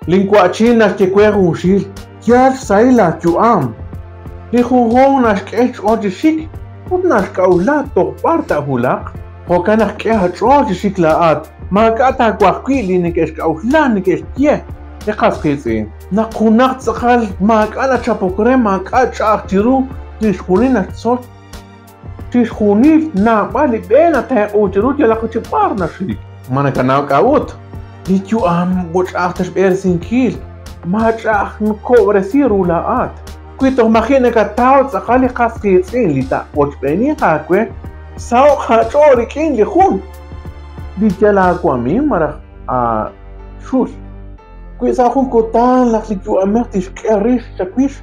Linwa'chin naxye we junxil, Yal xsahil laayu'am. Li junjunq naxk'e xch'ool chi xik ut naxk'a'uxla toj b'ar taawulaq. Jo'kan naq k'e aach'ool chi xik laa'at, maak'a' taawaj wi' li neke'xk'a'uxla neke'xye li qas qiitz'in. Naq junaq tz'aqal maak'a' nachapok re maak'a' ch'a'aj chiru chixjunil naxtzol chixjunil naab'al li b'e natenq'u chiru yalaq chi b'ar naxik. Ma nakanaw k'a'ut? Li yu'am moko ch'a'aj ta xb'eresinkil, ma ch'a'aj nkob'resi ru laa'at. Wi toj maji' nakataw tz'aqal li qas qiitz'in li taa'ochb'eeniq aawe, saho'q aach'ool rik'in li jun li yal aawamiiw malaj aaxul. Wi sa' jun kutan naq li yu'amej tixk'e rix chawix,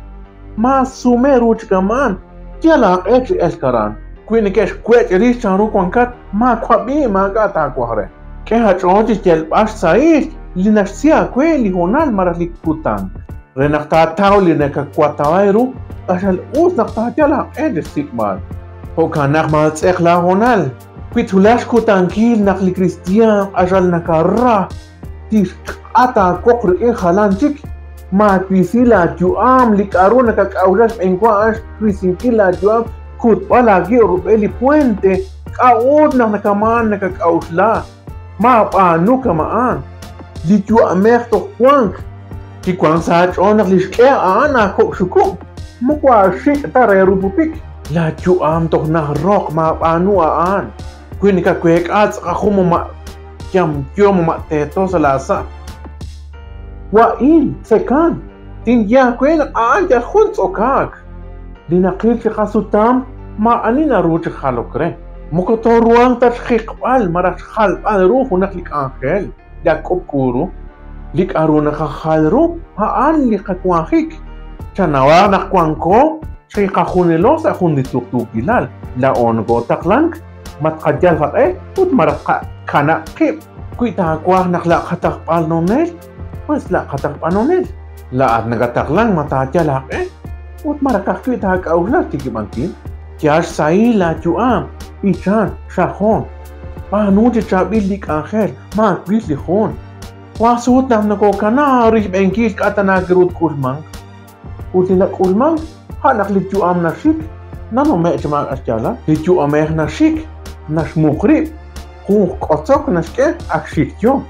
maasume ru chi kama'an, yal aaq'e chi elk aran. Wi neke'xwech' rix chanru wankat, maawab'i maak'a' taawaj re. K'e aach'ool chi xyalb'al xsahil li naxsi aawe li hoonal malaj li kutan. Re naq taataw li nakawataway ru, q'axal us naq taayal aaq'e chi xsik'b'al. Jo'kan naq maatz'eq laahoonal. Wi twulaq xkutankil naq li kristi'aan q'axal nakara tixk'at aawoq rik'in jalan chik, maawisi laayu'am. Li k'aru nakak'a'uxla xb'eenwa a'an xwisinkil laayu'am, xkutb'al aawib' rub'el li puente. K'a'ut naq nakamaan nakak'a'uxla? Maab'aanu kama'an. Li yu'amej toj wank. Kiwank sa' aach'ool naq li xk'e a'an aakok' xukub', moko aaxik' ta re rupupik. Laayu'am toj najroq maab'aanu a'an. Wi nakaweek'a tz'aqal jun mama' yamyo mama' teeto sa' laasa'. Wa'in, tzekan, tinye aawe naq a'an yal jun tz'okaak. Li naqil chi qasutam maa'ani naru chi jalok re. Moko tooruhanq ta xjiqb'al malaj xjalb'al ru junaq li k'anjel li ak k'ub'k'u ru. Li k'aru naqajal ru a'an li qawanjik. Chanawaq naq wanko chiqajunilo sa' jun li tuqtuukilal, laa'o nokootaqlank, ma tqayal qaq'e ut malaj tqakanab' qib'. Wi taawaj naq laa'qat aj b'anonel, pues laa'qat aj b'anonel. Laa'at nakataqlank ma taayal aaq'e ut malaj ka'ajwi' taak'a'uxla xtikib'ankil. Yal xsahil laayu'am, b'ichan, xajon. B'aanu chi chaab'il li k'anjel, maawil li jun. Wank sut naq nokookanaak rixb'eenkil k'a' tana kiru tk'ulmanq. Ut li nak'ulmank, a' naq li yu'am naxik, nanume'k chi maak'a' xyaalal. Li yu'amej naxik, naxmuq rib', jun k'otzok naxk'e, ak xik yo.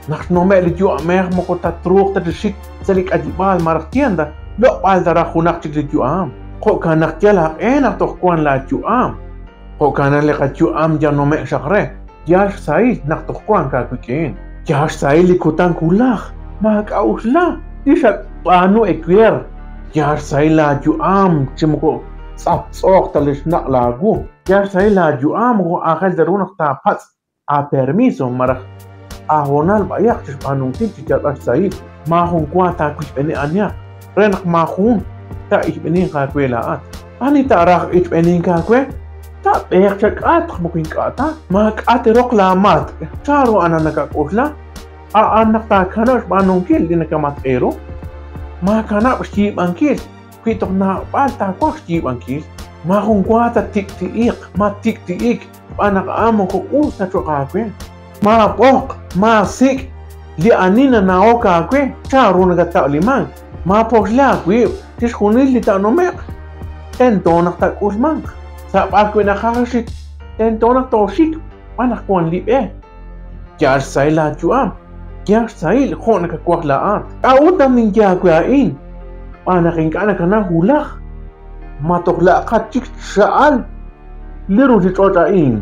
Naq xnume'k li yu'amej moko tatruuq ta chi xik sa' li k'ayib'aal malaj tienda, loq'b'al taraj junaq chik li yu'am. Jo'kan naq yal aaq'e naq toj wank laayu'am. Jo'kan naq li qayu'am yal nume'k xaq re, yal xsahil naq toj wank aawik'in. Yal xsahil li kutan wulaj, maak'a'uxla li xab'aanu ewer. Yal xsahil laayu'am chi moko tz'aptz'ooq ta li xnaq' laawu. Yal xsahil laayu'am moko aajel ta ru naq taapatz' aapermiso malaj aahoonal b'ayaq chi xb'aanunkil chi yalb'al xsahil. Maajun wa taawixb'eni anihaq re naq maajun taa'ixb'eninq aawe laa'at. Ani taaraj ichb'enink aawe, taab'eeq chak'atq moko ink'a' ta. Maak'at roq laamatk'. Chanru a'an nakak'oxla? A'an naq taakanab' xb'aanunkil li nakamatk' ru. Maakanab' xyiib'ankil wi toj naab'al taawaj xyiib'ankil. Maajun wa tattik'ti'iq, mattik'ti'ik xb'aan naq a'an moko us ta cho'q aawe. Maab'oq, maasik' li ani nanawok aawe chanru nakattab'limank. Maapoxle aawib' chixjunil li taanume'q, tento naq taak'ulmanq. Sa' b'arwi' naqaj xik, tento naq tooxik xb'aan naq wank li b'e. Yal xsahil laayu'am, yal xsahil jo' nakawaj laa'at. K'a'ut naq ninye aawe a'in? Xb'aan naq ink'a' nakanaw wulaj ma toj la'aqat chik xcha'al li ruuchich'och' a'in.